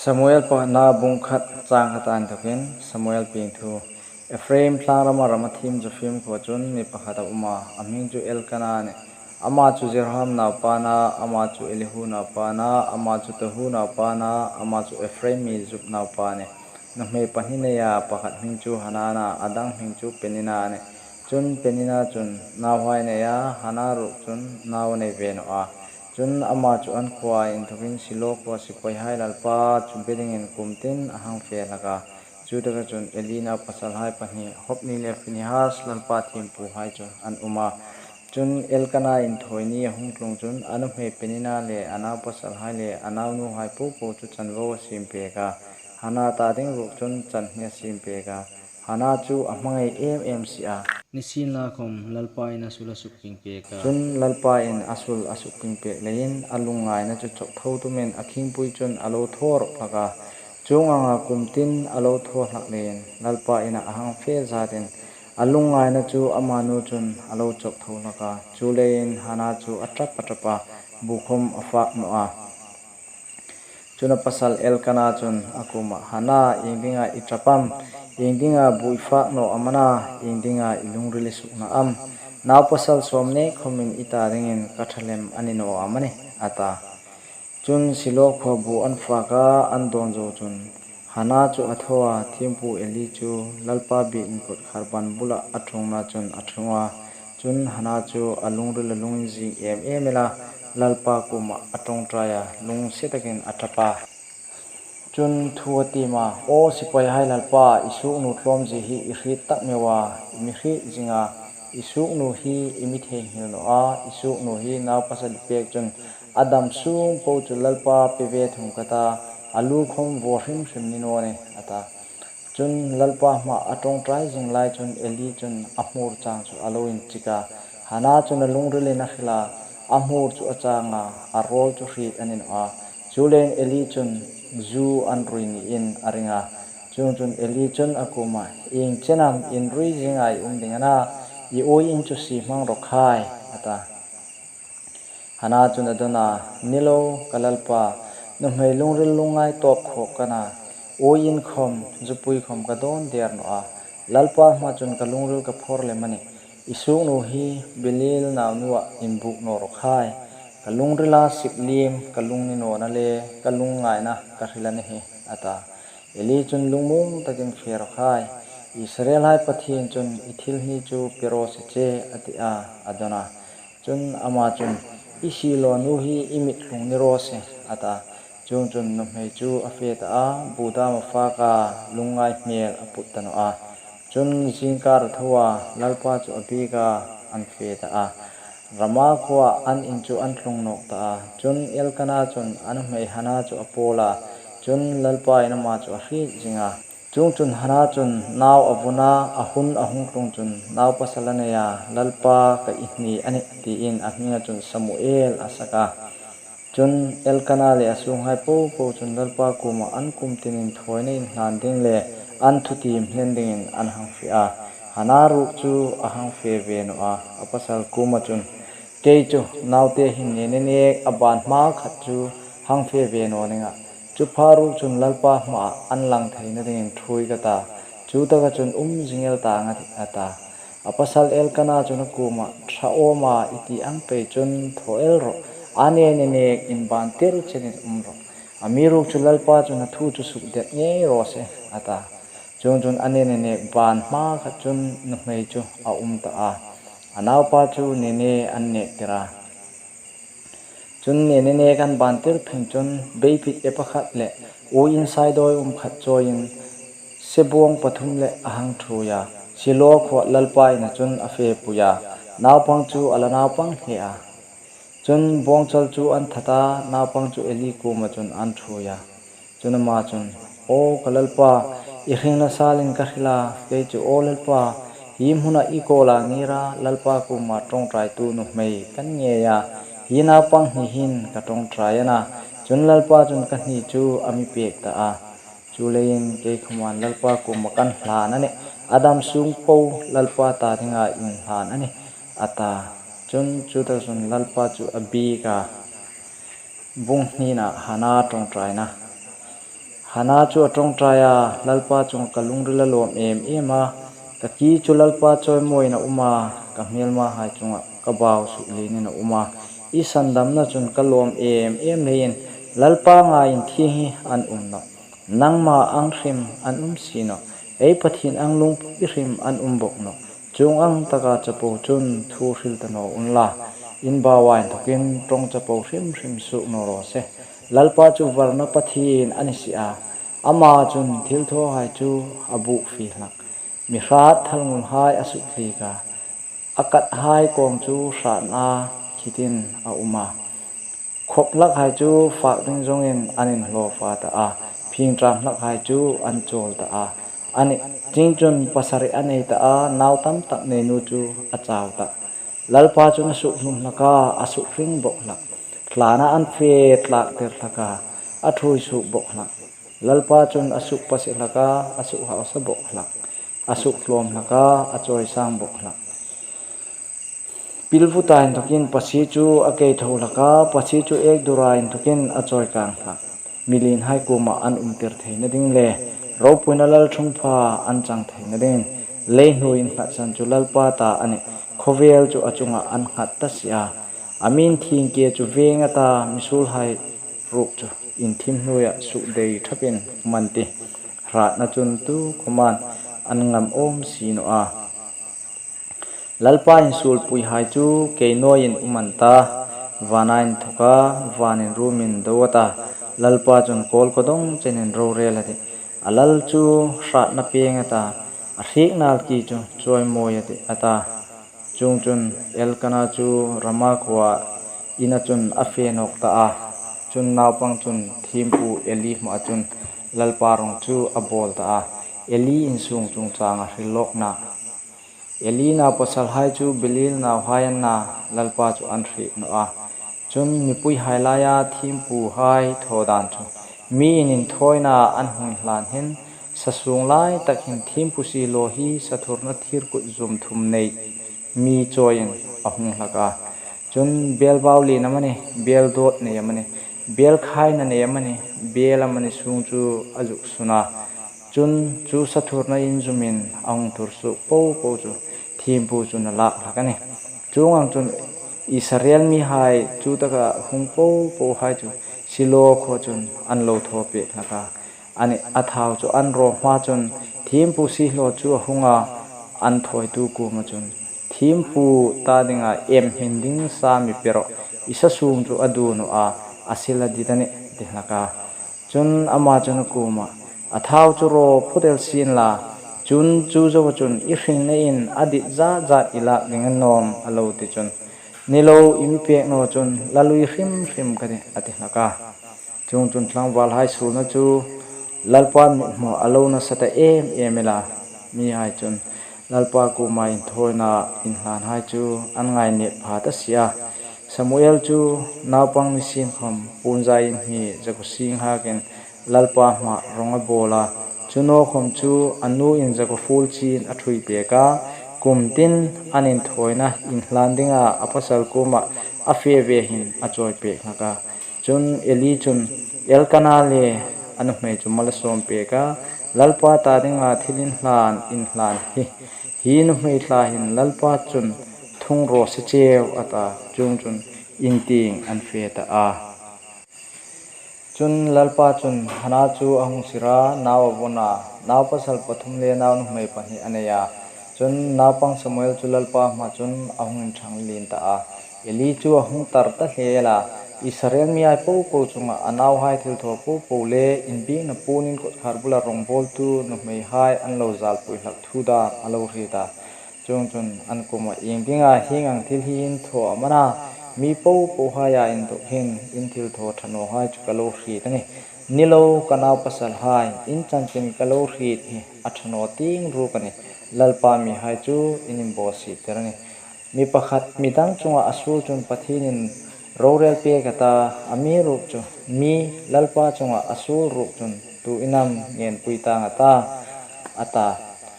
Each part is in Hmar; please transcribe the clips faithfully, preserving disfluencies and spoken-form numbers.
Samuel pakhatna bung khat chang khat a inthokin Samuel pieng thu. Ephraim thlangrama Ramathim Zophim khuoa chun mi pakhat a um a, a hming chu Elkana a nih. Ama chu Jeroham naupa a na, ama chu Elihu naupa a na, ama chu Tohu naupa a na, ama chu Ephraim mi Zup naupa a nih. Nuhmei pahni neia, pakhat hming chu Hana a na, a dang hming chu Penina a nih. Chun Penina chun nauhai a nei a, Hana ruok chun nau a nei ve naw a. Chun ama chu an khuoa inthokin Silo khuoa sipaihai Lalpa chu be dingin kum tin a hang fe hlak a. Chutaka chun Eli naupasalhai pahni, Hophni le Phinehas, Lalpa thiempuhai chu an um a. Chun Elkana inthawi ni a hung tlung chun a nuhmei Penina le a naupasalhai le a naunuhai popo chu chanvo a siem pek a. Hana ta ding ruok chun chan hni a siem pek a. Hana chu a hmangai em em si a. Nisienlakhom Lalpa in a sul a suk pek a. Chun Lalpa in a sul a suk pek leiin a lungngaina chu chawk tho tumin a khingpui chun a lo thaw rawp hlak a. Chuong anga kum tin a lo thaw hlak leiin Lalpa ina a hang fe zatin a lungngaina chu amanu chun a lo chawk tho hlak a. Chuleiin Hana chu a ṭap a ṭap a, bu khom a fak naw a. Chun a pasal Elkana chun a kuomah, Hana, iengdinga i ṭap am? Iengdinga bu i fak naw am a na? Iengdinga i lungril i sukna am? Naupasal sawm nek khomin i ta dingin ka ṭha lem a ni naw am a nih, a ta. Chun Silo khuoa bu an fak a, an dawn zo chun Hana chu a thaw a, thiempu Eli chu Lalpa biek inkawtkhar ban bula a ṭhungna chun a ṭhung a. Chun Hana chu a lungril a lunginzing em em el a, Lalpa kuomah a ṭawngṭai a, lungse takin a ṭap a. Chun thu a tiem a, Aw sipaihai Lalpa, i suoknu tlawmzie hi i hriet tak meu a, i mi hriet zing a, i suoknu hi i mi theinghil naw a, i suoknu hi naupasal i pek chun a dam sung po chu Lalpa pe ve thung ka ta, a lu khom vaw hrim hrim ni naw ni, a ta. Chun Lalpa hmaa a ṭawngṭai zing lai chun Eli chun a hmur chang chu a lo inchik a. Hana chun a lungrilin a hril a, a hmur chu a chang a, a rawl chu hriet a ni naw a. Chuleiin Eli chun zu an rui niin a ring a. Chuongchun Eli chun a kuomah, Ieng chen am in rui zinga i um ding a na? I uoin chu sie hmang raw khai, a ta. Hana chun a dawn a, Ni lo, ka Lalpa, nuhmei lungril lungngai tawp khawp ka na, uoin khom, zupui khom ka dawn der naw a. Lalpa hmaa chun ka lungril ka phawr lem a nih. I suoknu hi Belial naunuah inbuk naw raw khai. Ka lungrila sip liem ka lungninawna le ka lungngaina ka hril a ni hi, a ta. Eli chun lungmuong takin, Fe raw khai. Israelhai Pathien chun i thil hni chu pe raw se che, a ti a, a dawn a. Chun ama chun, I silo nu hi i mit hlung ni raw se, a ta. Chuongchun nuhmei chu a fe ta a, bu dam a fak a, lungngai hmel a put ta naw a. Chun zingkar a tho a, Lalpa chu a biek a, an fe ta a. Rama khuoa an in chu an tlung nawk ta a. Chun Elkana chun a nuhmei Hana chu a pawl a. Chun Lalpa in ama chu a hriet zing a. Chuongchun Hana chun nau a vun a, a hun a hung tlung chun naupasal a nei a, Lalpa ka in hni a nih, tiin a hminga chun Samuel a sak a. Chun Elkana le a sunghai popo chun Lalpa kuoma an kum tin inthawina inhlan ding le an thutiem hlen dingin an hang fe a. Hana ruok chu a hang fe ve naw a, a pasal kuoma chun, Kei chu naute hin nene nek a ban hma khat chu hang fe ve naw ning a, chu pha ruok chun Lalpa hmaa an lang theina dingin ṭhuoi ka ta, chu taka chun um zing el tang a tih, a ta. A pasal Elkana chun a kuomah, Ṭha awma i ti ang pei chun thaw el rawh, a nene nek inbantir chenin um rawh. Amiruokchu Lalpa chun a thu chu sukdet ngei raw se, a ta. Chuongchun a nene nek ban hma khat chun nuhmei chu a um ta a. A naupa chu nene an nektir a. Chun nene nek an bantir phin chun beiphit epa khat le uoin saidawi um khat chawiin sebuong pathum le a hang ṭhuoi a. Silo khuoa Lalpa ina chun a fepui a. Naupang chu a la naupang hle a. Chun buongchal chu an that a, naupang chu Eli kuoma chun an ṭhuoi a. Chun ama chun, Aw ka Lalpa, i hringna salin ka hril a, kei chu, aw Lalpa, hi hmuna i kawla ngir a, Lalpa kuoma ṭawngṭaitu nuhmei kan ngei a, hi naupang hni hin ka ṭawngṭai a na, chun Lalpa chun ka hni chu a mi pek ta a. Chuleiin kei khawmin Lalpa kuoma kan hlan a nih, a dam sung po Lalpa ta dinga inhlan a nih, a ta. Chun chutaka chun Lalpa chu a biek a. Bung hnina Hana ṭawngṭaina. Hana chu a ṭawngṭai a, Lalpa chunga ka lungril a lawm em em a, ka ki chu Lalpa chawimawiin a um a, ka hmelmahai chunga ka bau suklienin a um a, i sandamna chun ka lawm em em leiin, Lalpa ngaiin thieng hi an um nawh. Nangma ang hrim an um si nawh, ei Pathien ang lungpui hrim an um bawk nawh. Chuong ang taka chapo chun thu hril ta naw unla, in bauah inthokin ṭawng chapo hrim hrim suok naw raw se. Lalpa chu varna Pathien a ni si a, ama chun thilthawhai chu a buk fie hlak. Mi hrat thalngulhai a sukthliek a, a kathai kawng chu hratna khitin a um a. Khawp hlakhai chu fak ding zawngin an inhlaw fa ta a, phingṭam hlakhai chu an chawl ta a. A nih, ching chun pasari a nei ta a, nau tam tak nei nu chu a chau ta. Lalpa chun a sukhlum hlak a, a sukhring bawk hlak. Hlana an fe tlaktir hlak a, a ṭhuoi suok bawk hlak. Lalpa chun a sukpasi hlak a, a sukhausa bawk hlak. A sukhlawm hlak a, a chawisang bawk hlak. Pilvuta inthokin pasie chu a keitho hlak a, pasie chu ekdura inthokin a chawikang hlak. Milienhai kuoma an umtir theina ding le ropuina lalṭhungpha an chang theina dingin leihnuoi innghatsan chu Lalpa ta a nih. Khawvel chu a chunga an nghat ta si a. A mi inthieng ke chu veng a ta, misuolhai ruok chu inthim hnuoia sukdei ṭhapin um an tih. Hratna chun tu khawmin an ngam awm si naw a. Lalpa insuolpuihai chu kei nawiin um an ta, vana inthoka vanin rumin do a ta, Lalpa chun kawlkawdawng chenin rorel a tih. A lal chu hratna peng a ta, a hriek nal ki chu chawimawi a tih a ta. Chuongchun Elkana chu Rama khuoa ina chun a fe nawk ta a. Chun naupang chun thiempu Eli hmaa chun Lalpa rawng chu a bawl ta a. Eli insung chungchanga hril lawkna. Eli naupasalhai chu Belial nauhai an na, Lalpa chu an hriek naw a. Chun mipuihai laia thiempuhai thaw dan chu, miin inthawina an hung hlan hin, sasuong lai tak hin thiempu siehlaw hi sathurna thir kut zum thum nei mi chawiin a hung hlak a. Chun bel bau lien amanih, bel dawt nei amanih, bel khaina nei amanih, bel amanih sung chu a zuk sun a. Chun chu sathurna inzumin a hung thur suok po po chu thiempu chun a lak hlak a nih. Chuong ang chun Israel mihai chu taka hung po pohai chu Silo khuoa chun an lo thaw pek hlak a. A nih, a thau chu an raw hma chun thiempu siehlaw chu a hung a, an thawitu kuoma chun, thiempu ta dinga em hmin ding sa mi pe rawh, i sasuong chu a du naw a, a sil a dit a nih, ti hlak a. Chun ama chun a kuoma, a thau chu raw phut el sien la, chun chu zoa chun i hringnain a dit zat zat i lak ding a nawm, a lo ti chun, ni lo, i mi pek naw chun la lui hrim hrim ka tih, a ti hlak a. Chuongchun tlangvalhai suolna chu Lalpa mithmuah a lo nasa ta em em el a. Mihai chun Lalpa kuoma inthawina inhlanhai chu an ngainep pha ta si a. Samuel chu naupang ni sien khawm puonzai inhmi zakuo sing hakin Lalpa hmaa rawng a bawl a. Chu naw khawm chu a nuin zakuo fuol chin a ṭhui pek a. Kum tin an inthawina inhlan dinga a pasal kuoma a fe ve hin a chawi pek hlak a. Chun Eli chun Elkana le a nuhmei chu mal a sawm pek a, Lalpa ta dinga thil inhlan, inhlan hi, hi nuhmei thla hin Lalpa chun thung raw se cheu, a ta, chuongchun in tieng an fe ta a. Chun Lalpa chun Hana chu a hung sir a, nau a vawng a, nau pasal pathum le nau nuhmei pahni a nei a. Chun naupang Samuel chu Lalpa hmaa chun a hung inṭhang lien ta a. Eli chu a hung tar ta hle el a, Israel mihai po po chunga a nauhai thilthaw po po le inbiekna puon in kawtkhar bula rawngbawltu nuhmeihai an lo zalpui hlak thu dam a lo hriet a. Chuongchun an kuoma, ieng dinga hieng ang thil hi in thaw am a na, mi po pohaia inthawk hin in thilthaw ṭha nawhai chu ka lo hriet a nih. Ni lo, ka nau pasalhai, in chanchin ka lo hriet hi a ṭha naw tieng ruok a nih. Lalpa mihai chu in inbawsiettir a nih. Mi pakhat mi dang chunga a suol chun Pathienin rorel pek a ta, amiruokchu mi Lalpa chunga a suol ruok chun tuin am ngenpui tang a ta, a ta.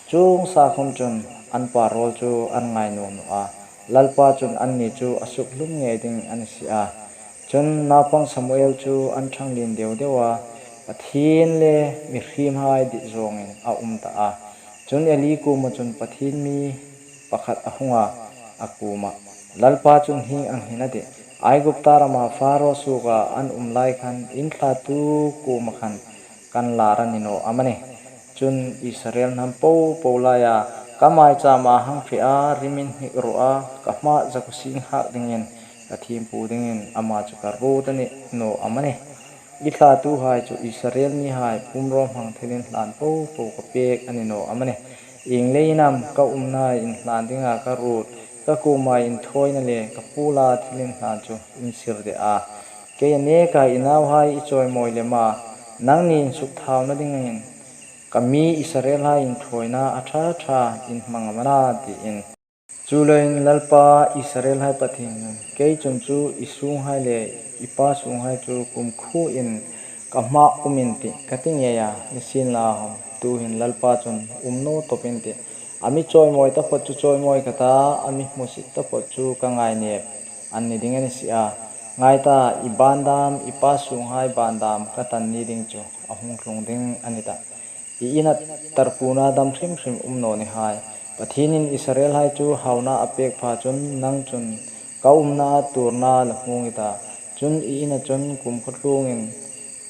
Chuong sa khawm chun an pa rawl chu an ngai nuom naw a. Lalpa chun anni chu a sukhlum ngei ding a ni si a. Chun naupang Samuel chu an ṭhang lien deu deu a. Pathien le mihriemhai dit zawngin a um ta a. Chun Eli kuoma chun Pathien mi pakhat a hung a, a kuomah, Lalpa chun hieng ang hin a tih, Aigupta rama Pharaoh suoka an um lai khan in thlatu kuoma khan kan lar a ni naw am a nih? Chun Israel hnam popo laia ka maichama hang fe a, rimin hnik rawh a, ka hmaa zakuo sing hak dingin, ka thiempu dingin ama chu ka ruot a ni naw am a nih? I thlatuhai chu Israel mihai pumrawhmang thilinhlan popo ka pek a ni naw am a nih? Ieng leiin am ka umna inhlan dinga ka ruot, ka kuoma inthawina le ka puola thilinhlan chu in sir de a? Keia neka i nauhai i chawimawi lem a, nangni insukthauna dingin ka mi Israelhai inthawina a ṭha ṭha in hmang am a na? Tiin. Chuleiin Lalpa Israelhai Pathien chun, kei chun chu i sunghai le i pa sunghai chu kumkhuoin ka hmaa um in tih ka ti ngei a, nisienlakhawm tuhin Lalpa chun um naw tawp in tih. A mi chawimawi taphawt chu chawimawi ka ta, a mi hmusit taphawt chu ka ngainep an ni ding a ni si a. Ngai ta, i ban dam, i pa sunghai ban dam ka tan ni ding chu a hung tlung ding a ni ta. I ina tarkuna dam hrim hrim um naw ni hai. Pathienin Israelhai chu hauna a pek pha chun nang chun ka umna tuorna la hmung i ta. Chun i ina chun kumkhuo tlungin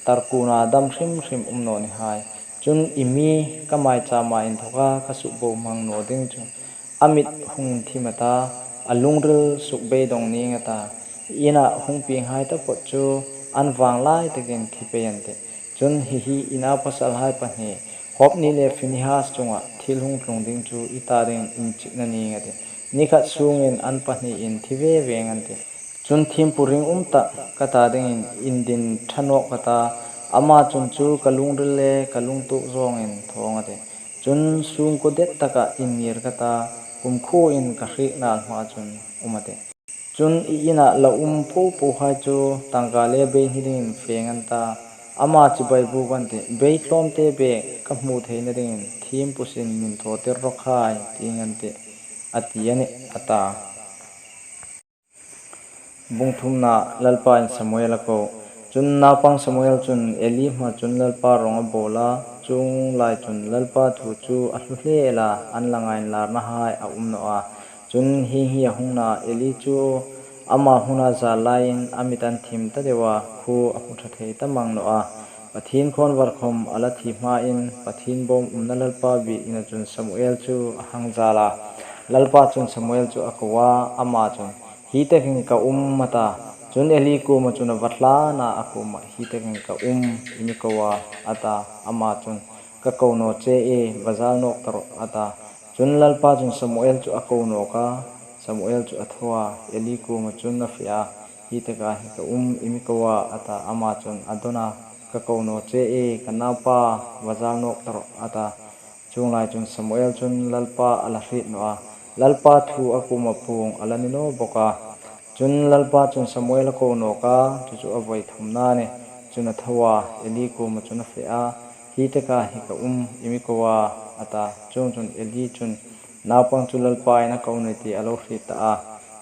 tarkuna dam hrim hrim um naw ni hai. Chun i mi ka maichama inthoka ka sukbohmang naw ding chu a mit hung inthim a ta, a lungril sukbeidawng ning a ta, i ina hung pienghai taphawt chu an vanglai takin thi pei an tih. Chun hi hi i naupasalhai pahni, Hophni le Phinehas chunga thil hung tlung ding chu i ta dingin inchikna ning a tih. Ni khat sungin an pahni in thi ve veng an tih. Chun thiempu ringum tak ka ta dingin indin ṭha nawk ka ta, ama chun chu ka lungril le ka lungtuok zawngin thaw ang a tih. Chun sungkuo det taka inngir ka ta, kumkhuoin ka hriek nal hmaa chun um a tih. Chun i ina la um popohai chu tangka le bei hni dingin fe ang an ta, ama chibai buk an tih, bei tlawmte bek ka hmu theina dingin thiempu sin min thawtir rawk hai, tiin an tih, a ti a nih, a ta. Bung thumna, Lalpain Samuel a ko. Chun naupang Samuel chun Eli hmaa chun Lalpa rawng a bawl a, chuong lai chun Lalpa thu chu a hlu hle el a, an langa inlarnahai a um naw a. Chun hieng hi a hung na, Eli chu ama hmuna zal laiin a mit an thim ta deu a, khuo a hmu ṭha thei ta mang naw a. Pathien khawnvar khawm a la thi hmain Pathien bawm umna Lalpa biekina chun Samuel chu a hang zal a. Lalpa chun Samuel chu a ko a, ama chun, hi takin ka um, a ta. Chun Eli kuoma chun a va tlan a, a kuomah, hi takin ka um, i mi ko a, a ta. Ama chun, ka ko naw che e, va zal nawk ta rawh, a ta. Chun Lalpa chun Samuel chu a ko nawk a, Samuel chu a tho a, Eli kuoma chun a fe a, hi taka hi ka um, i mi ko a, a ta. Ama chun a dawn a, ka ko naw che e, ka naupa, va zal nawk ta rawh, a ta. Chuong lai chun Samuel chun Lalpa a la hriet naw a, Lalpa thu a kuoma puong a la ni naw bawk a. Chun Lalpa chun Samuel a ko nawk a, chu chu a vawi thumna a nih. Chun a tho a, Eli kuoma chun a fe a, hi taka hi ka um, i mi ko a, a ta. Chuongchun Eli chun naupang chu Lalpain a ko ni ti a lo hriet ta a.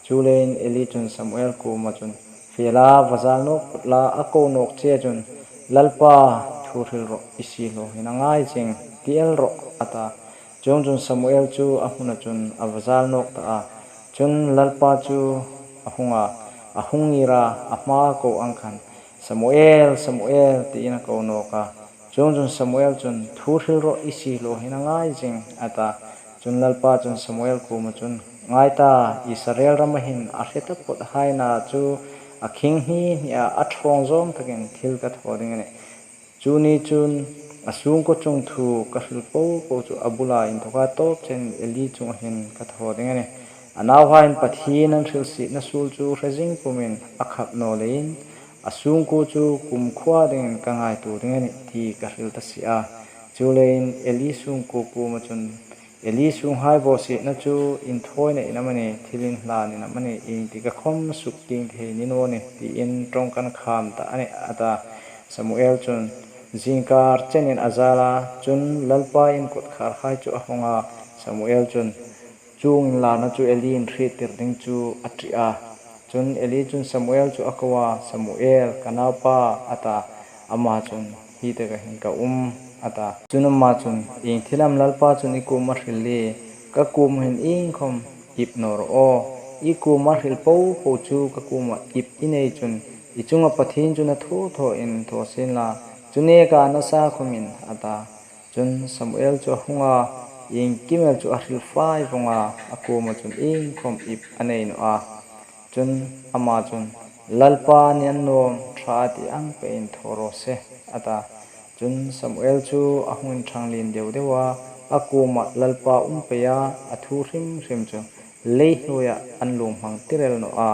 Chuleiin Eli chun Samuel kuoma chun, fe la, va zal nawk phawt la, a ko nawk che chun, Lalpa, thu hril rawh, i siehlaw hin a ngai zing, ti el rawh, a ta. Chuongchun Samuel chu a hmuna chun a va zal nawk ta a. Chun Lalpa chu a hung a, a hung ngir a, a hmaa ko ang khan, Samuel, Samuel, tiin a ko nawk a. Chuongchun Samuel chun, thu hril rawh, i siehlaw hin a ngai zing, a ta. Chun Lalpa chun Samuel kuoma chun, ngai ta, Israel rama hin a hre taphawthai na chu a khing hni hni a, a ṭhawng zawng takin thil ka thaw ding a nih. Chu ni chun a sungkuo chung thu ka hril popo chu a bula inthoka tawp chen Eli chunga hin ka thaw ding a nih. A nauhaiin Pathien an hrilsietna suol chu hre zing pumin a khap naw leiin a sungkuo chu kumkhuoa dingin ka ngaituo ding a nih ti ka hril ta si a. Chuleiin Eli sungkuo kuoma chun, Eli sunghai bawsietna chu inthawina in amanih, thilinhlanin amanih, iengtik a khawm suktieng thei ni naw nih, tiin ṭawng kan kham ta a nih, a ta. Samuel chun zingkar chenin a zal a, chun Lalpain kawtkharhai chu a hawng a, Samuel chun chuong inlarna chu Eliin hriettir ding chu a ṭih a. Chun Eli chun Samuel chu a ko a, Samuel, ka naupa, a ta. Ama chun, hi taka hin ka um, a ta. Chun ama chun, Ieng thil am Lalpa chun i kuoma hril le? Ka kuoma hin iengkhom ip naw rawh aw. I kuoma hril po po chu ka kuoma ip i nei chun, i chunga Pathien chun a thaw thawin thaw sien la, chu neka nasa khawmin, a ta. Chun Samuel chu a hung a, iengkim el chu a hril fai vong a, a kuoma chun iengkhom ip a nei naw a. Chun ama chun, Lalpa ni annawm ṭha a ti ang peiin thaw raw se, a ta. Chun Samuel chu a hung inṭhang lien deu deu a, a kuoma Lalpa um pei a, a thu hrim hrim chu lei hnuoia an lum hmang tir el naw a.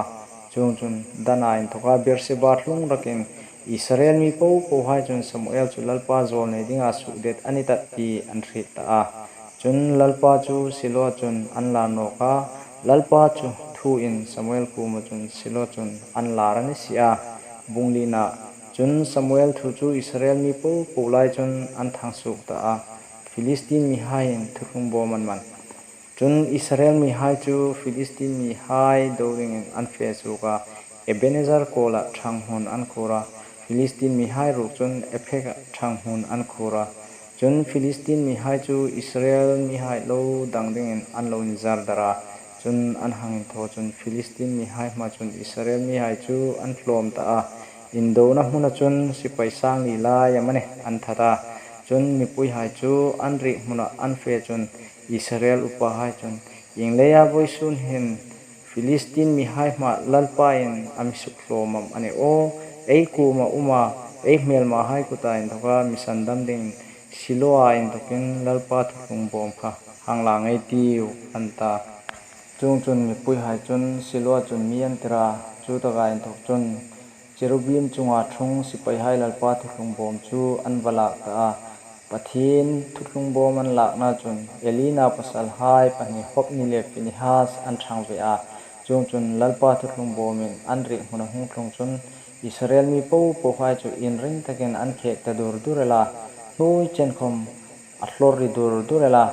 Chuongchun dana inthoka Beerseba tlung rakin Israel mi po pohai chun Samuel chu Lalpa zawlnei dinga sukdet a ni tah ti an hriet ta a. Chun Lalpa chu Silo chun an lar nawk a, Lalpa chu thuin Samuel kuoma chun Silo chun an lar a ni si a. Bung lina, chun Samuel thu chu Israel mi po po lai chun an thang suok ta a, Philistin mihaiin thuthlung bawm an man. Chun Israel mihai chu Philistin mihai do dingin an fe suok a, Ebenezer kuoma ṭhanghmun an khuor a, Philistin mihai ruok chun Apheka ṭhanghmun an khuor a. Chun Philistin mihai chu Israel mihai lo dang dingin an lo inzar dar a. Chun an hang inthaw chun Philistin mihai hmaa chun Israel mihai chu an tlawm ta a. Indona hmuna chun sipai sang li lai amanih an that a. Chun mipuihai chu an riek hmuna an fe chun Israel upahai chun, Ieng leia vawisun hin Philistin mihai hmaa Lalpain a mi suktlawm am a ni aw? Ei kuoma uma, ei hmelmahai kuta inthoka mi sandam dingin Siloa inthokin Lalpa thuthlung bawm kha hang la ngei ei tiu, an ta. Chuongchun mipuihai chun Siloa chun mi an tir a, chu taka inthok chun Cherubim chunga ṭhung sipaihai Lalpa thuthlung bawm chu an va lak ta a. Pathien thuthlung bawm an lakna chun Eli naupasalhai pahni Hopni le Phinehas an ṭhang ve a. Chuongchun Lalpa thuthlung bawmin an riek hmuna hung tlung chun Israel mi po pohai chu inring takin an khek ta dur dur el a. Hnuoi chen khom a hlawr ri dur dur el a.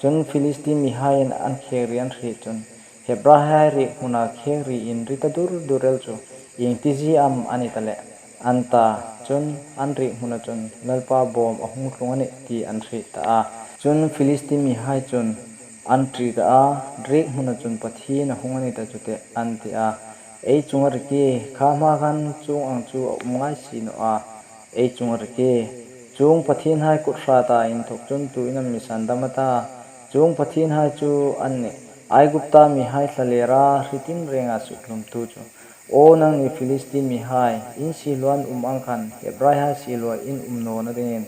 Chun Philistin mihaiin an khek ri an hriet chun, Hebraihai riek hmuna khek ri inri ta dur dur el chu ieng tizie am a ni ta leh, an ta. Chun an riek hmuna chun Lalpa bawm a hung tlung a nih ti an hriet ta a. Chun Philistin mihai chun an ṭi ta a, riek hmuna chun Pathien a hung a ni ta chu teh, an ti a. Ei chunga rikie, kha hma khan chuong ang chu a um ngai si naw a. Ei chunga rikie, chuong pathienhai kut hrata inthok chun tuin am mi sandam a ta? Chuong pathienhai chu an nih, Aigupta mihai thlalera hri tinrenga sukhlumtu chu. Aw nangni Philistin mihai, in siehlaw an um ang khan Hebraihai siehlaw in um nawna dingin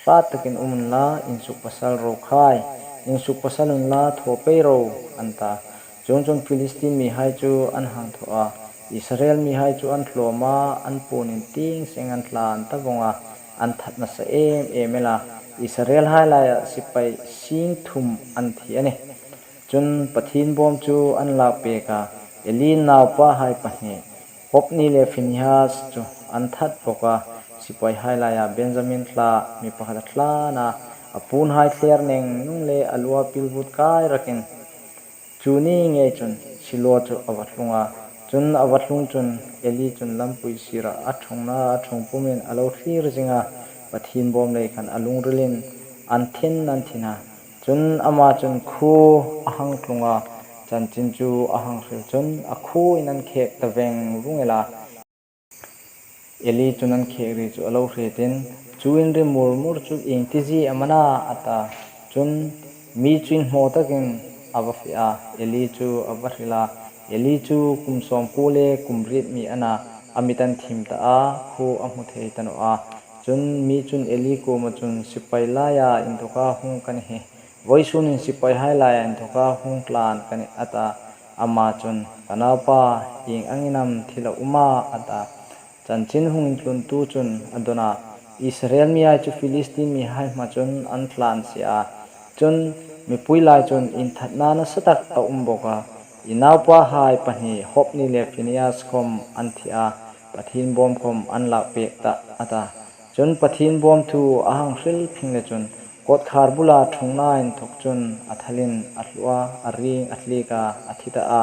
hrat takin um unla, insukpasal ro khai, insukpasal unla, thaw pei ro, an ta. Chuongchun Philistin mihai chu an hang thaw a, Israel mihai chu an tlawm a, an puon in tieng seng an tlan ta vong a, an that nasa em em el a, Israelhai laia sipai sing thum an thi a nih. Chun Pathien bawm chu an lak pek a, Eli naupahai pahni, Hopni le Phinehas chu an that bawk a, sipaihai laia Benjamin thla mi pakhat a tlan a, a puonhai thler neng nung le a lua pilvut kai rakin. Chu ni ngei chun Silo chu a va tlung a, chun a va tlung chun Eli chun lampui sira a ṭhungna a ṭhung pumin a lo thlir zing a, Pathien bawm lei khan a lungrilin an thin an thin a. Chun ama chun khuo a hang tlung a, chanchin chu a hang hril chun a khuoin an khek ta veng vung el a. Eli chun an khek ri chu a lo hrietin, chu inri mur mur chu ieng tizie am a na, a ta. Chun mi chu inhmaw takin a va fe a, Eli chu a va hril a. Eli chu kum sawmkuo le kum riet mi a na, a mit an thim ta a, khuo a hmu thei ta naw a. Chun mi chun Eli kuoma chun, sipai laia inthoka hung ka ni hi, vawisun in sipaihai laia inthoka hung tlan ka nih, a ta. Ama chun, ka naupa, ieng angin am thil a um a, a ta. Chanchin hung intluntu chun a dawn a, Israel mihai chu Philistin mihai hmaa chun an tlan si a. Chun mipui lai chun inthatna nasa tak a um bawk a, i naupahai pahni Hopni le Phinehas khom an thi a, Pathien bawm khom an lak pek ta, a ta. Chun Pathien bawm thu a hang hril phing le chun, kawtkhar bula ṭhungna inthok chun a thalin a hlu a, a ring a tlik a, a thi ta a,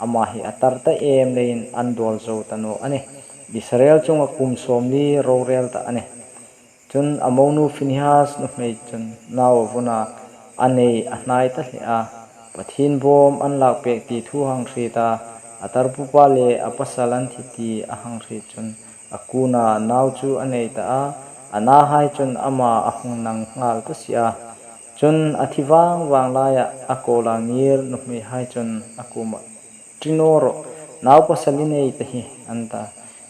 ama hi a tar ta em leiin an dawl zo ta naw a nih. Israel chunga kum sawmli rorel ta a nih. Chun a monu Phinehas nuhmei chun nau a vun a, a nei a hnai ta hle a. Pathien bawm an lak pek ti thu hang hriet a, a tarpupa le a pasal an thi ti a hang hriet chun a kuna nau chu a nei ta a, a nahai chun ama a hung nang nghal ta si a. Chun a thi vang vang laia a kawla ngir nuhmeihai chun a kuomah, "Ṭi naw rawh, nau pasal i nei ta hi," an ta.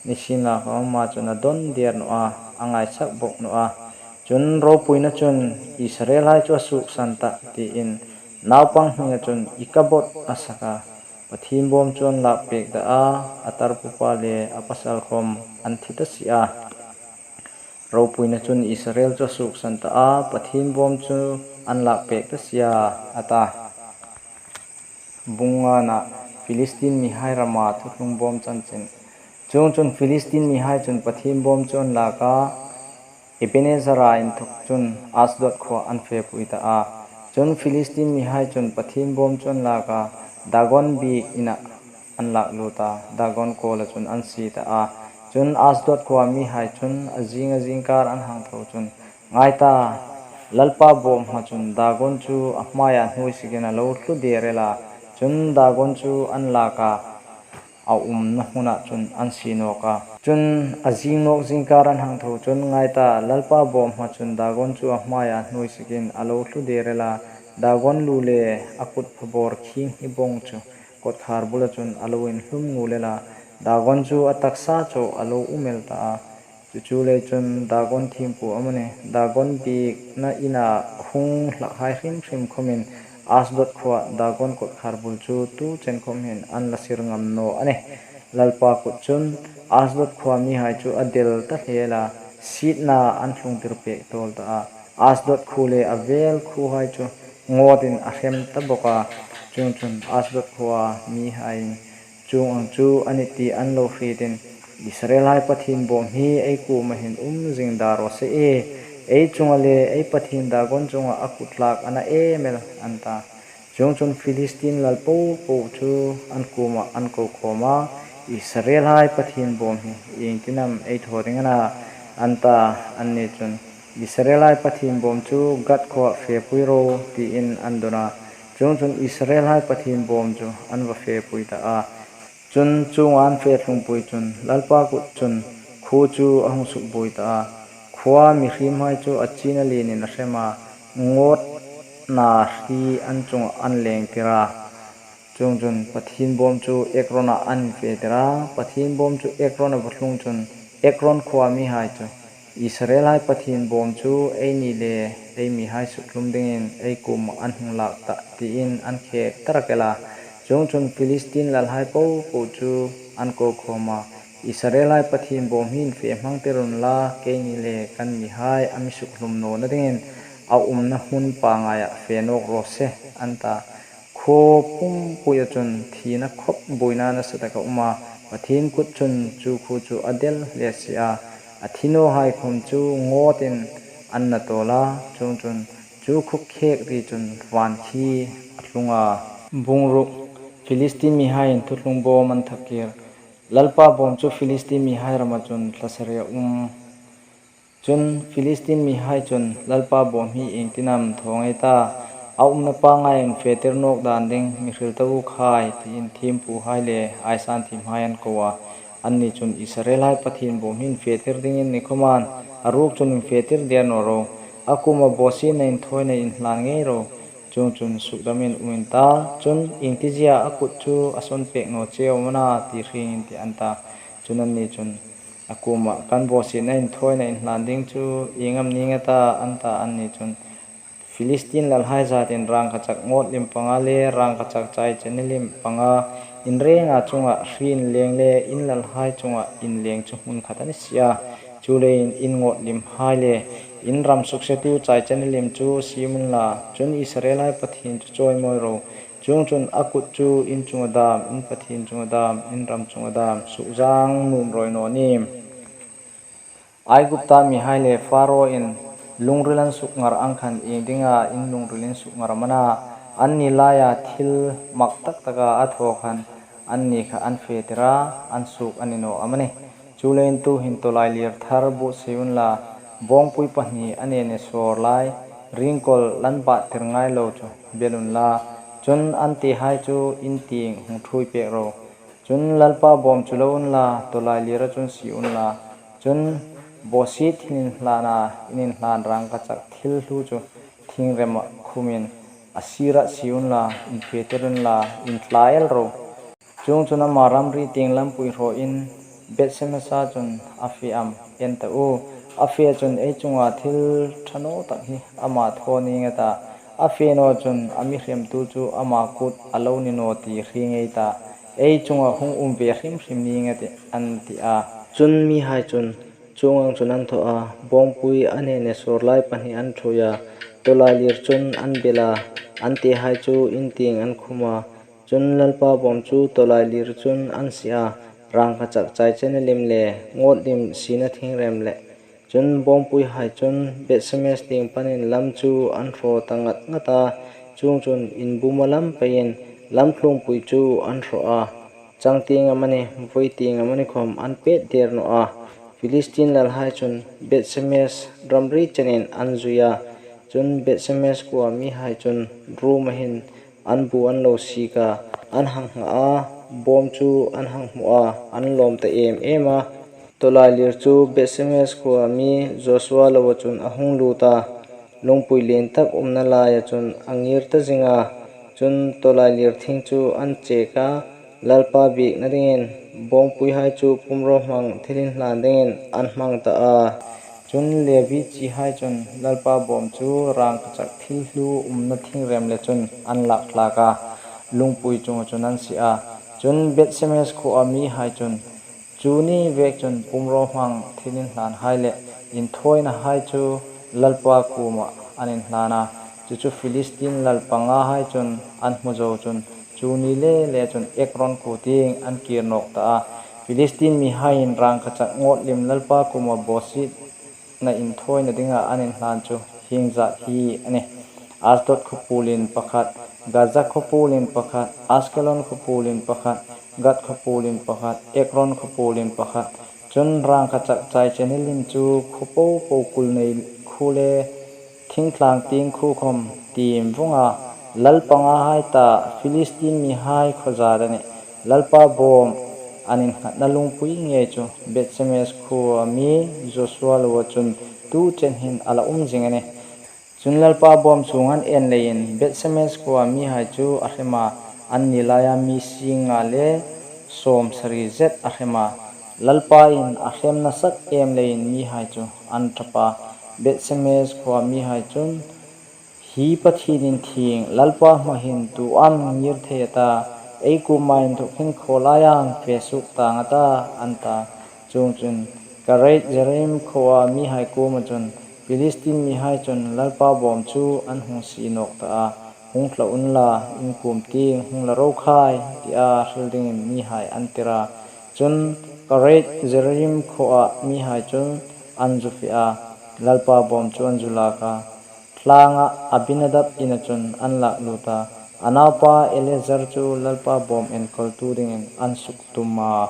Nisienlakhawm ama chun a dawn der naw a, a ngaisak bawk naw a. Chun ropuina chun Israelhai chu a suoksan ta tiin naupang hminga chun Ikabod a sak a. Pathien bawm chu an lak pek ta a, a tarpupa le a pasal khawm an thi ta si a. Ropuina chun Israel chu a suoksan ta a, Pathien bawm chu an lak pek ta si a, a ta. Bung ngana, Philistin mihai rama thuthlung bawm chanchin. Chuongchun Philistin mihai chun Pathien bawm chu an lak a, Ebenezera inthawk chun Asdod khuoa an fepui ta a. Chun Philistin mihai chun Pathien bawm chu an lak a, Dagon biek ina an lak lut a, Dagon kuoma chun an sie ta a. Chun Asdod khuoa mihai chun a zing a zingkar an hang tho chun, "Ngai ta, Lalpa bawm hma chun Dagon chu a hmaia hnuoi sikin a lo tlu der el a." Chun Dagon chu an lak a, a umna hmuna chun an sie nawk a. Chun a zing nawk zingkar an hang tho chun, "Ngai ta, Lalpa bawm hma chun Dagon chu a hmaia hnuoi sikin a lo tlu der el a, Dagon lu le a kut phabawr khing hi bawng chu kawtkhar bula chun a lo inhlum ngul el a, Dagon chu a taksa chauh a lo um el ta a." Chu chu lei chun Dagon thiempu amanih, Dagon biekna ina hung hlakhai hrim hrim khawmin Asdod khuoa Dagon kawtkhar bul chu tu chen khawm hin an la sir ngam naw a nih. Lalpa kut chun Asdod khuoa mihai chu a del ta hle a, sietna an tlungtir pek tawl ta a. Asdod khuo le a vel khuohai chu ngawtin a hrem ta bawk a. Chuongchun Asdod khuoa mihai chuong ang chu a ni ti an lo hrietin, "Israelhai Pathien bawm hi ei kuoma hin um zing ta raw se e, ei chunga le ei pathien Dagon chunga a kut hlak a na em el," an ta. Chuongchun Philistin lal popo chu an kuoma an ko khawm a, "Israelhai Pathien bawm hi iengtin am ei thaw ding a na?" an ta. Anni chun, "Israelhai Pathien bawm chu Gat khuoa fepui ro," tiin an dawn a. Chuongchun Israelhai Pathien bawm chu an va fepui ta a. Chun chuong an fe tlungpui chun Lalpa kut chun khuo chu a hung sukbuoi ta a. Khuoa mihriemhai chu a china lienin a hrem a, ngawtna hri an chunga an lengtir a. Chuongchun Pathien bawm chu Ekrona an fetir a. Pathien bawm chu Ekrona va tlung chun Ekron khuoa mihai chu, "Israelhai Pathien bawm chu eini le ei mihai sukhlum dingin ei kuoma an hung lak ta," tiin an khek ta rak el a. Chuongchun Philistin lalhai popo chu an ko khawm a, "Israelhai Pathien bawm hi fe hmangtir unla, keini le kan mihai a mi sukhlum nawna dingin a umna hmun pangngaia fe nawk raw se," an ta. Khuo pumpuia chun thina khawp buoina nasa taka um a, Pathien kut chun chu khuo chu a del hle si a, a thi nawhai khawm chu ngawtin an na tawl a. Chuongchun chu khuo khek ri chun van khi a tlung a. Bung ruk, Philistin mihai inthuthlung bawm an thak kir. Lalpa bawm chu Philistin mihai rama chun thla sari a um. Chun Philistin mihai chun, "Lalpa bawm hi iengtin am thaw ngei ta? A umna pangngaia infetir nawk dan ding mi hril ta u khai," tiin thiempuhai le aisan thiemhai an ko a. Anni chun, "Israelhai Pathien bawm hi infetir dingin ni khawmin a ruok chun infetir der naw ro. A kuoma bawsietna inthawina inhlan ngei ro. Chuongchun sukdamin um in ta. Chun iengtiziea a kut chu a sawn pek naw cheu am a na ti hriengin," ti an ta. Chun anni chun, "A kuoma kan bawsietna inthawina inhlan ding chu ieng am ni ngei a ta?" an ta. Anni chun, "Philistin lalhai zatin rangkachak ngawt lim panga le rangkachak chai chena lim panga in renga chunga hri inleng le in lalhai chunga inleng chu hmun khat a ni si a. Chuleiin in ngawt limhai le in ram suksetu chai chena lim chu siem unla, chun Israelhai Pathien chu chawimawi ro. Chuongchun a kut chu in chunga dam, in Pathien chunga dam, in ram chunga dam sukzang nuom rawi naw nih. Aigupta mihai le Pharaoin lungril an sukngar ang khan iengdinga in lungril in sukngar am a na? Anni laia thil mak tak taka a thaw khan anni kha an fetir a, an suok a ni naw am a ni? Chuleiin tuhin tawlailir thar buotsai unla, bawngpui pahni an en a sawr lai, ringkawl la inbah tir ngai lo chu bel unla, chun an tehai chu in tieng hung ṭhuoi pek ro. Chun Lalpa bawm chu lo unla, tawlailira chun sie unla, chun bawsiet thilinhlana in inhlan rangkachak thil hlu chu thingrema khumin a sira sie unla, infe tir unla, intla el ro. Chuongchun ama ramri tieng lampui hrawin Bethsemesa chun a fe am en ta u. A fe chun ei chunga thil ṭha naw tak hi ama thaw ning a ta. A fe naw chun a mi hremtu chu ama kut a lo ni naw ti hre ngei ta. Ei chunga hung um ve hrim hrim ning a tih, an ti a. Chun mihai chun chuong ang chun an thaw a, bawngpui an en a sawr lai pahni an ṭhuoi a, tawlailir chun an bel a, an tehai chu in tieng an khum a. Chun Lalpa bawm chu tawlailir chun an sie a, rangkachak chaichena lim le ngawt lim siena thingrem le. Chun bawngpuihai chun Bethsemes tieng panin lam chu an hraw ta ngat ngat a, chuongchun inbuma lam peiin lamthlungpui chu an hraw a. Changtieng amanih, vawi tieng amanih khawm an pet der naw a. Philistine lalhai chun Bethsemes ramri chenin an zui a. Chun Bethsemes khuoa mihai chun ruoma hin an bu an lo sik a, an hang ngha a, bawm chu an hang hmu a, an lawm ta em em a. Tawlailir chu Bethsemes khuoa mi Joshua loa chun a hung lut a, lungpui lien tak umna laia chun a ngir ta zing a. Chun tawlailir thing chu an chek a, Lalpa biekna dingin bawngpuihai chu pumrawhmang thilinhlan dingin an hmang ta a. Chun Levi chihai chun Lalpa bawm chu rangkachak thil hlu umna thingrem le chun an lak thlak a, lungpui chunga chun an sie a. Chun Bethsemes khuoa mihai chun chu ni vek chun pumrawhmang thilinhlanhai le inthawinahai chu Lalpa kuoma an inhlan a. Chu chu Philistine lal pangahai chun an hmu zo chun chu ni le le chun Ekron khuo tieng an kir nawk ta a. Philistine mihaiin rangkachak ngawt lim Lalpa kuoma bawsietna inthawina dinga an inhlan chu hieng zat hi a nih. Asdod khuopuolin pakhat, Gaza khuopuolin pakhat, Askelon khuopuolin pakhat, Gat khuopuolin pakhat, Ekron khuopuolin pakhat. Chun rangkachak chaichena lim chu khuo po po kul nei khuo le thingtlang tieng khuo khawm tiem vawng a, lal pangahai ta Philistine mihai khawzat a nih. Lalpa bawm an innghatna lungpui ngei chu Bethsemes khuoa mi Joshua loa chun tu chen hin a la um zing a nih. Chun Lalpa bawm chu an en leiin Bethsemes khuoa mihai chu a hrem a, an ni laia mi sing nga le sawmsari zet a hrem a. Lalpain a hrem nasatak em leiin mihai chu an ṭap a. Bethsemes khuoa mihai chun, "Hi Pathien inthieng, Lalpa hmaa hin tu am ngir thei a ta, ei kuoma inthawk hin khaw laia am fe suok tang a ta?" an ta. Chuongchun Kiriath Jearim khuoa mihai kuoma chun, "Philistine mihai chun Lalpa bawm chu an hung sie nawk ta a, hung thla unla, in kuom tieng hung la ro khai," tia hril dingin mihai an tir a. Chun Kiriath Jearim khuoa mihai chun an zu fe a, Lalpa bawm chu an zu lak a, thlanga Abinadab ina chun an lak lut a, a naupa Eleazar chu Lalpa bawm enkawltu dingin an suk tum a.